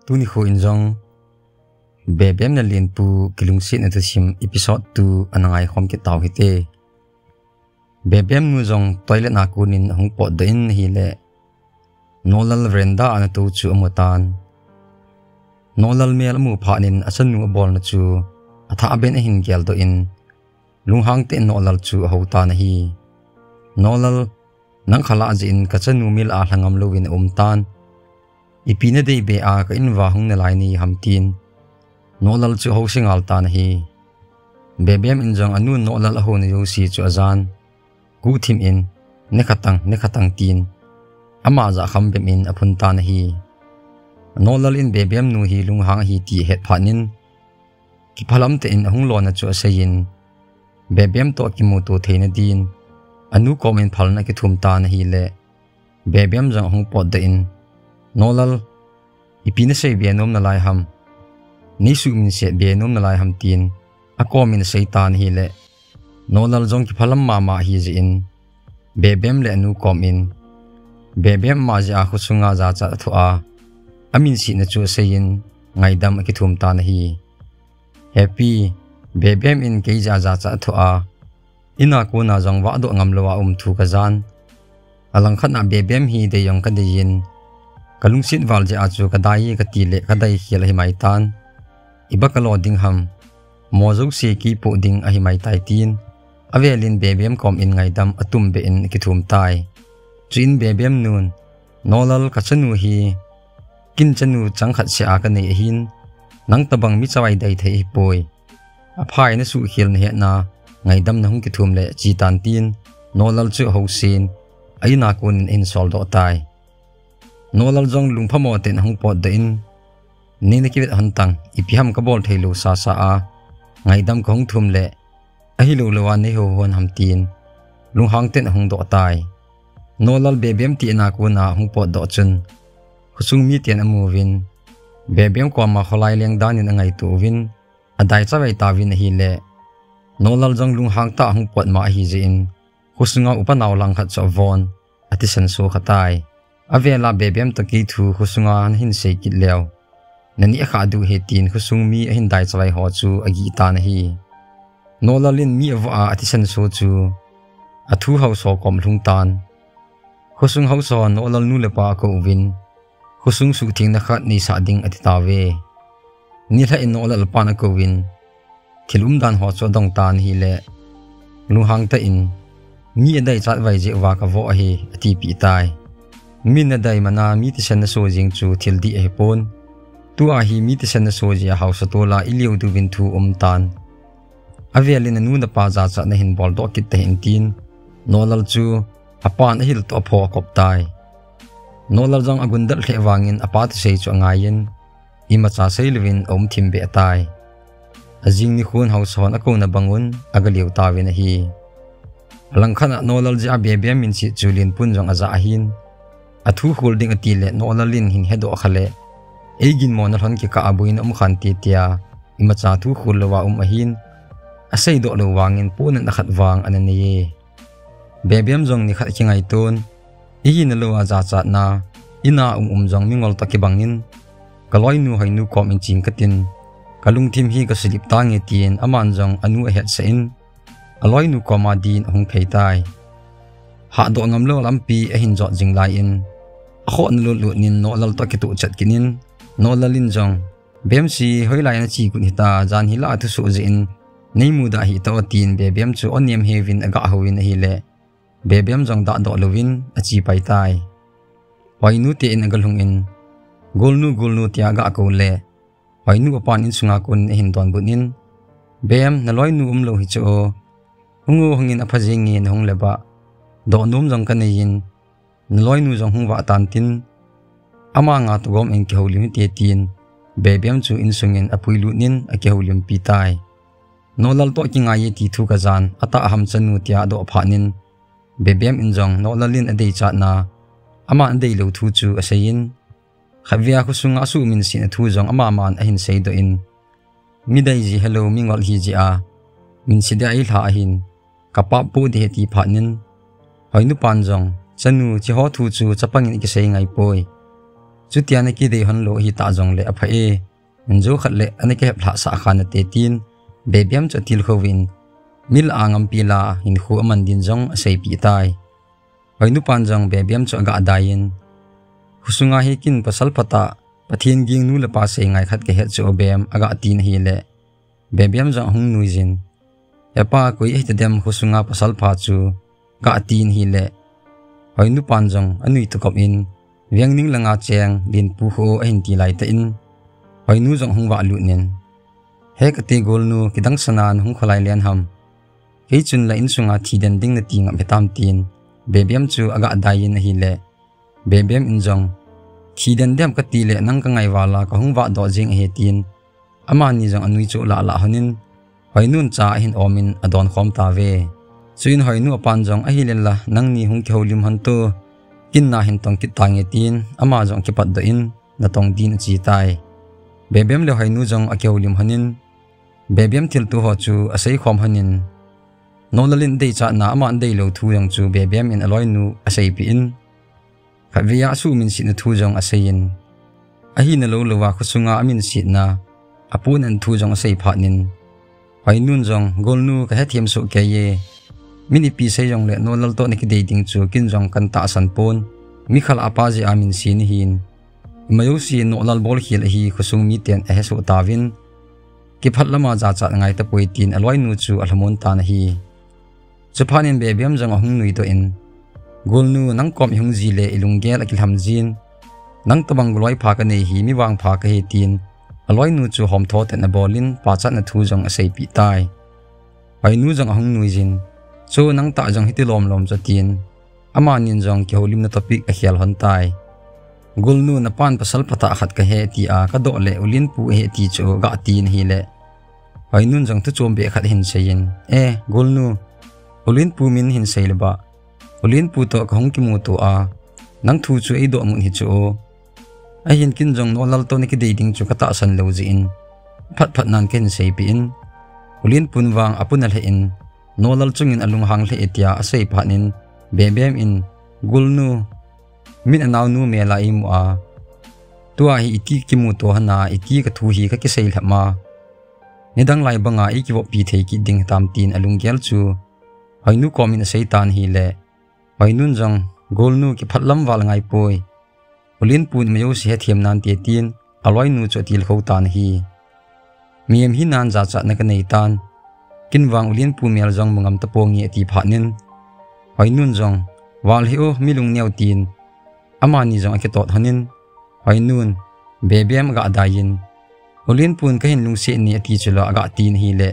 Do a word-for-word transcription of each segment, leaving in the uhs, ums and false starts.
Tuni khu in jong Bebem le Lenpu kilungsetna thusim episode two ana ngaikhom kit tau hite. Bebem nu jong toilet a konin ahung potdoh in ahile, Nolal veranda a ana tou chu amu tan. Nolal mel amu phat in achanu abolna chu athah ben ahin geldoh in, lunghang tah in Nolal chu ahou tan ahi. Nolal, nang khalah jeh in kachanu mil a lha ngam louvin aum tan. Ipi nadei be a ka in uva hung nalai nahi ham, tin Nolal chu ahousi ngal tan ahi. Bebem in jong anu Nolal ahouna jouse chu ajan. Guhthim in, nekhatang, nekhatang, tin ama jah kham bep in aphun tan ahi. Nolal in Bebem nu hi lunghang ahi ti ahet phat in, kiphalam tah in ahung lona chu asei in, Bebem toh kimuto theina din anu kom in phalna akithum tan ahile, Bebem jong ahung potdoh in, Nolal, ipi nasei be nom nalai ham? Neisuh minset be nom nalai ham, tin akom in asei tan ahile, Nolal jong kiphalam mama ahi jeh in, Bebem le anu kom in, Bebem ama jeh a khosunga jachat athoh a, aminsetna chu asei in, ngaidam akithum tan ahi. Hepi, Bebem in kei jeh a jachat athoh a, in a kona jong vahdoh ngam lou a um thu kajan. Alangkhat a Bebem hi dei jong kadei in, kalungset val jeh a chu kadai e kati le kadai khel ahi mai tan. Iba kalo ding ham, mo jouse kei poh ding ahi mai tai, tin avel in Bebem kom in ngaidam atum beh in akithum tai. Chuin Bebem nun, Nolal, kachanu hi kin chanu chang khat seh a kanei ahin, nang tobang mi chavai dai thei ahipoi. Aphai nasuhkhel nahet na, ngaidam nahung kithum le, che tan, tin Nolal chu ahousen, a in a konin ahin soldoh tai. Nolal jong lungphamo tah in ahung potdoh in, nei nakivet hon tang, ipi ham kabol thei lou sasa a, ngaidam kahung thum le, ahilou lou a nei hou hon ham, tin lunghang tah in ahung doh tai. Nolal Bebem tihna a kona ahung potdoh chun, khosung miten amuvin, Bebem koma kholai leng dan in angaito uvin, adai chavai tauvin ahile, Nolal jong lunghang tah a ahung pot ma ahi jeh in, khosunga upa nao langkhat chu avon, athisan so kha tai. Avel a Bebem toh kei thu khosunga nahin sei kit leu, naneh kha diu ahi, tin khosung mi ahin dai chavai ho chu agih tan ahi. Nolal in mi avoh a athisan so chu athu haosa kom alhung tan. Khosung haosa hon Nolal nu le pa akou uvin, khosung suhthengna khat neisah ding ati tauve. Nilhah in Nolal pan akouvin, thil umdan ho chu adong tan ahile, lunghang tah in, mi adai chatvai jeh uva kavoh ahi, atipeh tai. Min nadai mana mi thisan naso jeng chu thil dih ahipon. Tua hi mi thisan naso jeh a haosa tol a ilio diuvin thu aum tan. Avel in anu napa jachatna hin boldoh kit tahih in, tin Nolal chu apan ahil toh apho akop tai. Nolal jong agundal lheh vangin apa thusei chu angaiyin, imacha seilouvin aum thim beh tai. Ajing nikhon haosa hon akouna bangun aga lio tauvin ahi. Alangkhat a Nolal jeh a Bebem minset chu Lenpun jong ajah ahin, athu khol ding ati le Nolal in hin hedoh kha le, eiginmo nalhon kikah a boina um khante, tia imacha thu khol louva um ahin, aseidoh lou vangin pohnatna khat vang ana neiye. Bebem jong nikhat akingaiton, ihina lou a jachatna, in a um um jong mingol toh kibangin, kaloinu Hoinu kom in cheng katin, kalungthim hi kasulip tange, tin aman jong anu ahetsah in, aloinu koma din ahung phei tai. Hahdoh ngam lou lampi ahin jot jing lai in, akhohna lutlut in Nolal toh akitoh chet kit in, Nolal in jong, Bemsi, hoilai nache got hita, jan hi lah a thusoh jeh in neimudah hih tao, tin Bebem chu onem heuvin agah houvin ahile, Bebem jong dahdoh louvin ache pai tai. Hoinu te in aga lhung in, Golnu, Golnu, tia aga kou le, Hoinu apan insunga kon in ahin donbut in, Bem, naloinu umlou hichu o, hung o, hung in, apha jenge nahung le bah, dohnom jong kanei in, naloinu jong hung vah tan tin, ama nga toh gom in kihoulim hite, tin Bebem chu insung in apuilut in akihoulimpi tai. Nolal toh kingaiye ti thu kajan, atah ham chanu, tia adoh phat in, Bebem in jong Nolal in adeichatna, aman adeilou thu chu aseiyin, khatvei a khosunga asuhminsetna thu jong amaman ahin seidoh in, midei ji helou mingol hijeh a minse dia eilhah ahin, kapap poh ding ahi, ati phat in, Hoinu pan jong, chanu, hicheho thu chu chapang in ikisei ngaipoi. Chutia nakidei hon lou ahitah jongle apha e. Injo khat le ana kihep lhah sah kha nate, tin Bebiam chu atilkhou vin, mil a ngampi la hinkho aman din jong aseipeh tai. Hoinu pan jong Bebiam chu agah dai in, khosunga hi kin pasal phatah, Pathen ging nu le pa seingai khat kahet chu o Bem, agah tin ahile, Bebiam jong ahung nuijin, He pa, koi ahitadem khosunga pasal pha chu, agah tin ahile, Hoinu pan jong anui tukop in, Vengning langa cheng Lenpu kho ahin ti laitah in, Hoinu jong ahung vahlut in, He kati golnu, kidang sana nahung kholai len ham. Kei chun la insunga thi den ding nati ngap hitam, tin Bebiam chu agah dai in ahile, Bebiam in jong, Thi den dem kati le nang kangai vala kahung vahdoh jeng ahi, tin amani jong anui chu lah lah hon in, Hoinun cha ahin om in adon khom tave. Chuin Hoinu apan jong, Ahile la nangni hung kihoulim hon to, kin na hin tong kit tange, tin ama jong akipatdoh in natong din ache tai. Bebiam le Hoinu jong akihoulim hon in, Bebiam thilto ho chu asei khom hon in, Nohlal in deichatna aman deilou thu jong chu Bebiam in aloinu aseipeh in, khatvei a asuhminsetna thu jong asei in, ahina lou louva khosunga aminsetna, apohnat thu jong asei phat in, Hoinun jong, Golnu, kahethem soh kei e. Min ipi sei jongle Nohlal toh nakidei ding chu kin jong kana tahsan pon. Mi khalah apa jeh a minse nahin, ima jouse Nohlal bolkhel ahi khosung miten ahesoh tauvin, kiphat lama jachat angai tapoi, tin aloinu chu alhamon tan ahi. Chuphat in Bebiam jong ahung nuidoh in, Golnu, nang kom ihung ji le ilunggel akilham jin, nang tobang goloi pha kanei hi mi vangpha kahi, tin aloinu chu homtho tah in abol in pachatna thu jong aseipeh tai. Hoinu jong ahung nuijin, Chu nang tah jong hiti lomlom chu, tin amanin jong kihoulimna topic akhel hon tai. Golnu, napan pasal phatah khat kahe tia kadoh le u Lenpu ahi ti chu agah tin ahile, Hoinun jong thuchom beh khat ahin seiyin, E Golnu, u Lenpu min hin sei le ba, u Lenpu toh kahung kimuto a, nang thu chu eidoh ngut hi chu o. Ahin kin jong Nohlal toh nakidei ding chu katahsan lou jeh in, phatphat nan kahin seipeh in, u Lenpun vang apuna lheh in, Nohlal chungin alunghang lheh e tia asei phat in, Bebiam in, Golnu, min anaonu mel a eimu a, tua hi iti kimuto hon a, iti kathu hi kakisei lheh ma, nidang lai banga eikivoppi thei kit ding hitam, tin alunggel chu Hoinu komin asei tan ahile, Hoinun jong, Golnu, kiphat lam val angai poi. U Lenpun ima jouse hethem nante, tin aloinu chu atilkhou tan ahi. Mihem hinan jachatna kanei tan, kin vang u Lenpu mel jong mu ngam taponge ati phat in, Hoinun jong, Val hih o, mi lungneo, tin amani jong akitot hon in, Hoinun Bebiam agah dai in, U Lenpun kahin lungset ne ati chu la agah tin ahile,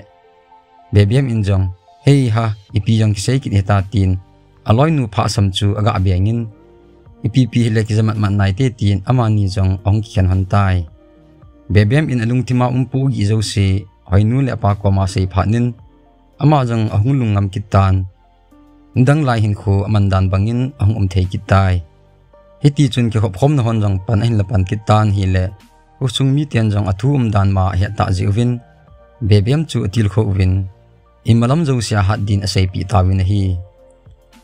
Bebiam in jong, Hei ha, ipi jong kisei kit hita, tin aloinu phasam chu agah beng in, Ipipi hile kija matmat naite, tin amani jong ahung kikhen hon tai. Bebiam in alungthima um pohgih jouse Hoinu le apa koma asei phat in, ama jong ahung lungngam kit tan, nidang lai hinkho aman dan bangin ahung um thei kit tai. Hitichun kikhopkhomna hon jong pan ahinla pan kit tan ahile, khosung miten jong athu umdan ma ahet tah jeh uvin, Bebiam chu atilkhou uvin, imalam jousea hat din aseipeh tauvin ahi.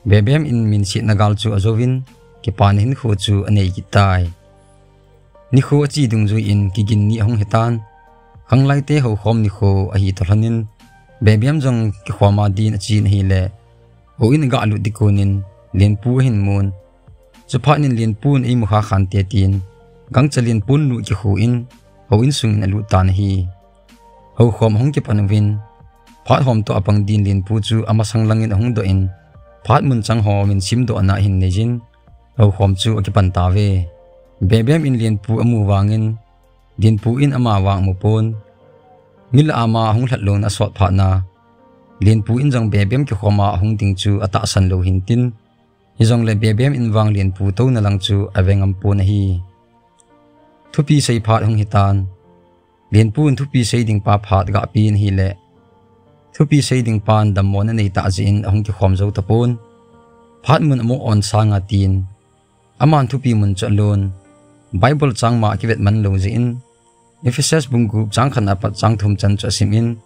Bebiam in minsetna gal chu ajouvin, kipana hinkho chu anei kit tai. Nikho ache dungjuiyin kigin ni ahung hitan, khanglaite houkhom nikho ahi tolhonin, Bebiam jong kikhoma din achen ahile, houin agah lut ding konin Lenpu ahin mun. Chuphat in Lenpun, Eimu kha khante, tin gangcha Lenpun lut kikhu in, houin sungin alut tan ahi. Houkhom ahung kipan uvin, phat hom toh apang din Lenpu chu amasang langin ahung doh in, phat munchang ho min simdohna ahin neiyin, houkhom chu akipan tauve. Bebiam in Lenpu amu vangin, Lenpu in ama vang amu pon. Milah ama ahung lhatlouna asot phatna, Lenpu in jong Bebiam kikhoma ahung ding chu atahsan lou hintin, hijongle Bebiam in vang Lenpu touna lang chu ave ngam pon ahi. Thupi sei phat ahung hitan, Lenpu in thupi sei ding pa phat agah pen ahile, thupi sei ding pan dammona nei tah jeh in ahung kikhom jou tapon. Phat mun amoh on sanga tin, aman thupi mun chu alon, Bible changma akivet man lou jeh in, Ephesia bung gup chang khatna apat chang thum chan chu asim in,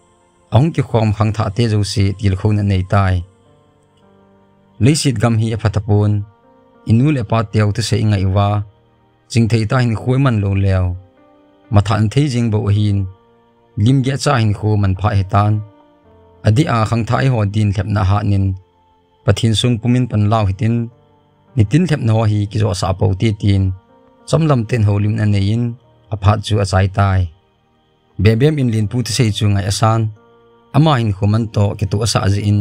ahung kikhom khangthahte jouse tilkhouna anei tai. Leiset gam hi apha tapon, inu le ipa teu thusei ingai uva, chingthei tah hinkho iman lou leu, matha na thei jing bou ahin, lim geh cha hinkho manpha ahitan. Adeh a khangthah eiho din lhepna ahat nin, Pathen sung pumin panla u hitin, nitin lhepna ho hi kijosah pou hite tin, chomlam tah in houlimna anei in, aphat chu achai tai. Bebem in Lenpu thusei chu ngai asan, ama hinkho man toh kitoh asah jeh in,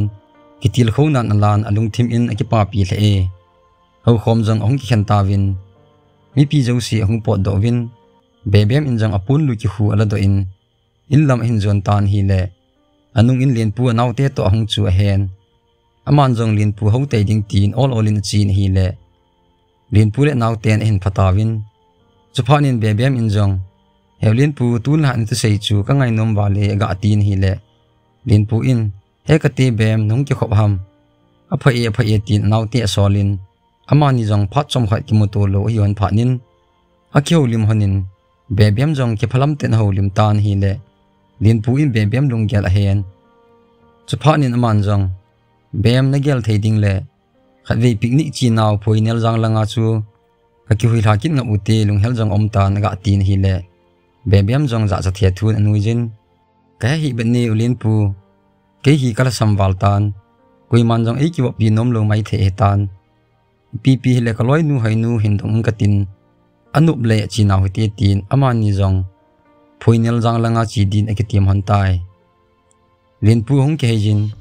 kitilkhou nan alan alungthim in akipapi lheh e. Houkhom jong ahung kikhen tauvin, mipi jouse ahung potdoh uvin, Bebem in jong aponlui kikhu aladoh in, in lam ahin jon tan ahile, anung in Lenpu anaote toh ahung chu ahen. Aman jong Lenpu hou tei ding tin ol ol in achen ahile, Lenpu le anaoten ahin phatauvin. Chuphat in Bebem in jong, Heu Lenpu, tunlhah nathusei chu kangainom val e, aga tin ahile, Lenpu in, He kate Bem, nahung kikhop ham? Apha e, apha e, tin anaote asol in, amani jong phat chomkhat kimuto lou ahi hon phat in, akihoulim hon in, Bebem jong kiphalam tah in ahoulim tan ahile, Lenpu in Bebem lunggel ahen. Chuphat in aman jong, Bem, nagel thei ding le, khatvei picnic chenau Phoinel jang langa chu kakihuilha kit ngap ute, lunghel jong aum tan, aga tin ahile, Bebem jong jachat thethun anuijin, Kahe hih bep ne u Lenpu, kei hi kalhasam val tan, koiman jong eikivoppi nomlou maithei ahitan. Ipi pi hile kaloinu Hoinu hin dong inge katin, anop le achenau hite, tin amani jong Phoinel jang langa che din akitem hon tai. Lenpu ahung kiheijin,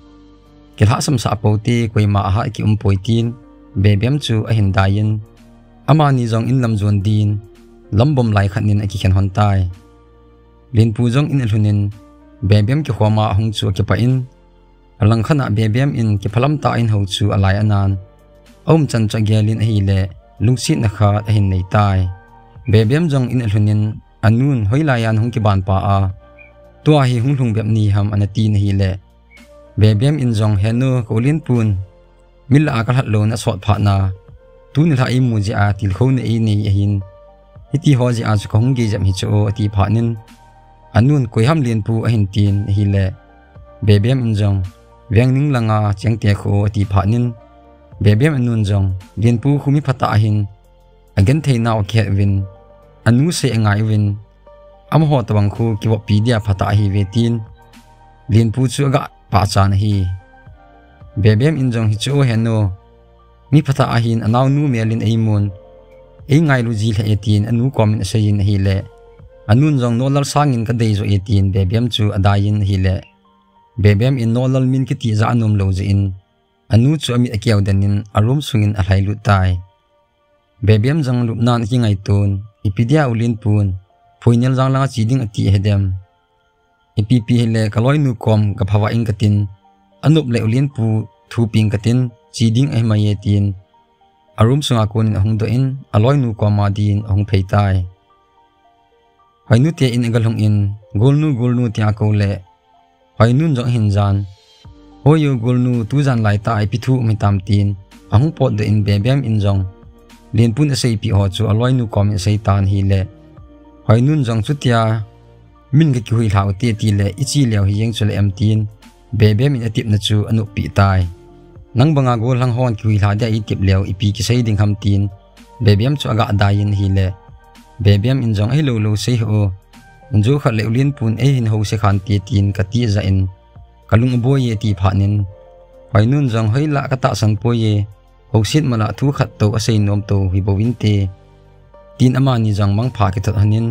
Kilhahsamsah pou hite, koima ahat kium poi, tin Bebem chu ahin dai in, amani jong in lam jon din, lambom lai khat in akikhen hon tai. Lenpu jong in alhun in, Bebem kikhoma ahung chu akipah in, alangkhat a Bebem in kiphalam tah in hou chu alai anan, aumchan chu agel in ahile, lungsetna khat ahin nei tai. Bebem jong in alhun in, anun, Hoilai a nahung kibanpa a, tua hi hung lhung bep nahi ham, ana tin ahile, Bebem in jong, Henu, ka u Lenpun, mi lah a kalhat louna asot phat na, tuni lha eimu jeh a tilkhouna einei ahin, hitiho jeh a chu kahung gei jep hi chu o, ati phat in, anun, Koi ham Lenpu? ahin tin ahile, Bebem in jong, Vengning langa chengte khu, ati phat in, Bebem anun jong, Lenpu khu mi phatah ahin, agentheinau akhet uvin, anu sei angai uvin, amaho tobang khu kivoppi dia phatah ahiuve, tin Lenpu chu aga pachan ahi. Bebem in jong, Hichu o Henu, mi phatah ahin, anaonu mel in eimun, eingailu ji lheh e, tin anu kom in asei in ahile, anun jong, Nohlal sangin kadei joh e, tin Bebem chu adai in ahile, Bebem in Nohlal min kitijat anom lou jeh in, anu chu amit akeu den in aroom sungin alhailut tai. Bebem jong lupnan akingaiton, Ipi dia u Lenpun, Phoinel jang langa che ding ati ahidem? Ipi pi hile kaloinu kom gaphavah inge katin, anop le u Lenpu thupeh inge katin, che ding ahimai e, tin aroom sunga konin ahung doh in, aloinu koma din ahung phei tai. Hoinu te in agalhung in, Golnu, Golnu, tia akou le, Hoinun jong ahin jan, Hoi o Golnu, tujan laitah a ipi thu um hitam, tin ahung potdoh in, Bebem in jong Lenpun aseipeh ho chu aloinu kom in asei tan ahile, Hoinun jong, Chutia min kakihuilha ute, tile iche leu hijeng chule em, tin Bebem in atepna chu anoppeh tai. Nang banga gollhang hon kihuilha dia itep leu ipi kisei ding ham, tin Bebem chu aga dai in ahile, Bebem in jong, Ahilou lou sei hih o, injo khat le u Lenpun eihin house khante, tin kati jeh in kalung aboi e, ati phat in, Hoinun jong, Hoilah katahsan poi e, houset mala thu khat tou asei nom tou hibou vinte, tin amani jong mangpha kithot hon in,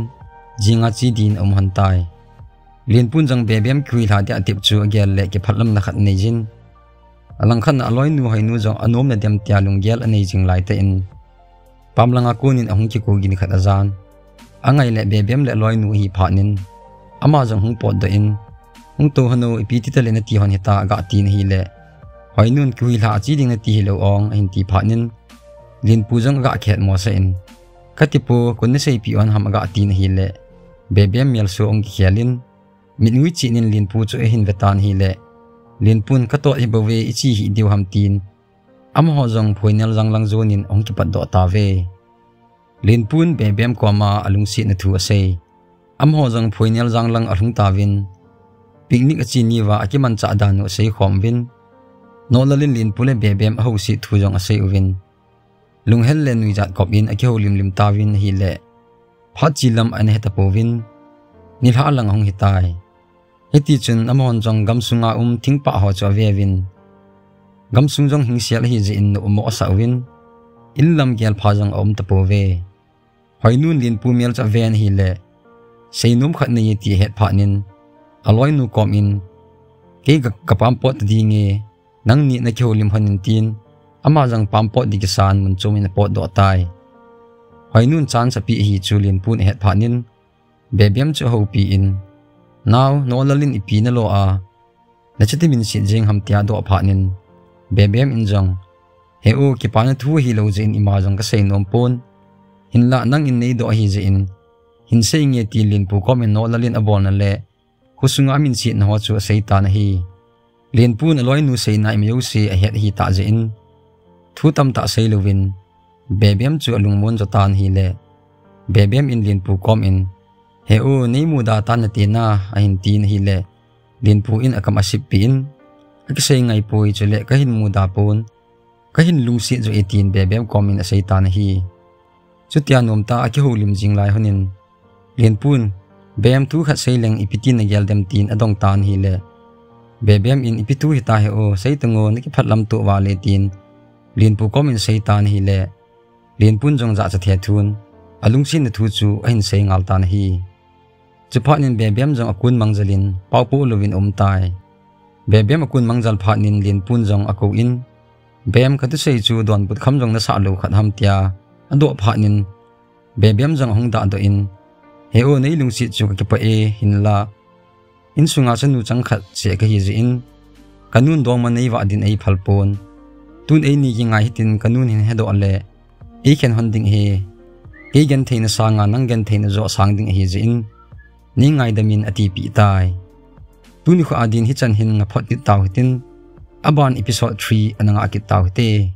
jinga che din aum hon tai. Lenpun jong Bebem kihuilha dia atep chu agel le kiphatlamna khat aneijin, alangkhat a aloinu Hoinu jong anomna dem tia lunggel anei jing laitah in, pamlanga konin ahung kikou gin khat ajan. Angai le Bebem le aloinu ahi phat in, ama jong hung potdoh in, Hung tou hon o, ipi tita le nati hon hita, aga tin ahile, Hoinun, Kihuilha a che ding nati hilou ong, ahin ti phat in, Lenpu jong aga khetmosah in, Kati po, koin naseipeh hon ham, aga tin ahile, Bebem melso ahung kikhel in, mitngoi chet in Lenpu chu ahin vetan ahile, Lenpun, Katot hibouve, iche hih diu ham, tin amaho jong Phoinel jang lang jonin ahung kipatdoh tauve. Lenpun Bebem koma alungsetna thu asei. Amaho jong Phoinel jang lang alhung tauvin, picnic ache niuva akimanchah dan u aseikhom uvin, Nohlal in Lenpu le Bebem ahouset thu jong asei uvin, lunghel le nuijat kop in akihoulim lim tauvin ahile, phat chi lam ana hetapouvin, nilhah lang ahung hitai. Hitichun amahon jong gamsunga um thingpah ho chu aveuvin, gamsung jong hingsel ahijeh in na um mo asah uvin, in lam gelpha jong aum tapouve. Hoinun Lenpu mel chu aven ahile, seinom khat neiye ti ahet phatnin, aloinu kom in, kei ka, kapampot ta dinge, nangni nakihoulim lhonin tin, ama jong pampot ding kisan mun chom in apotdoh tai. Hoinun chance apeh ahi chu Lenpun ahet phatnin, Bebem chu ahoupi in, Nao, Nolal in ipi nalo a, nachuti minset jeng ham tia adoh phatnin, Bebem in jong, He u, kipana thu ahilou jeh in ima jong kaseinom pon. Hinlah nangin neidoh ahijeh in, hinsei inge, tin Lenpu kom in Nolal in abolna le khosunga minsetna ho chu aseitan ahi. Lenpun aloinu seina ima jouse ahet ahitah jeh in, thu tamtah seilouvin, Bebem chu alungmon jotan ahile, Bebem in Lenpu kom in, He u, neimuda tan nate na, ahin tin ahile, Lenpu in akam asippi in, Akisei ngaipoi, chule kahin muda pon, kahin lungset joh e, tin Bebem kom in aseitan ahi. Chutia nomtah a akihoulim jing lai lhonin, Lenpun, Bebem, thu khat seileng ipi tin nagel dem, tin adongtan ahile, Bebem in, Ipi thu hita he u, seitango, nakiphatlam toh vale, tin Lenpu kom in aseitan ahile, Lenpun jong jachat thethun, alungsetna thu chu ahin sei ngal tan ahi. Chuphatnin Bebem jong akun mangjal in, paopoh louvin aumtai. Bebem akun mangjal phatnin Lenpun jong akou in, Bem, kathusei chu donbut kham jong nasah lou khat ham tia adoh phatnin, Bebem jong ahung dahdoh in, He u, neilungset chu kakipah e, hinlah insunga chanu chang khat seh kahijeh in, kanun dongma neivah din eiphal pon. Tun eini kingai hitin kanun hin hedoh le, eikhen lhon ding ahi. Kei gentheina sanga nang gentheina joh sang ding ahijeh in, neingaidamin, atipeh tai. Tuni kho a din hichan hin ngaphot kit tau hitin, aban episode three ana ngah kit tau hite.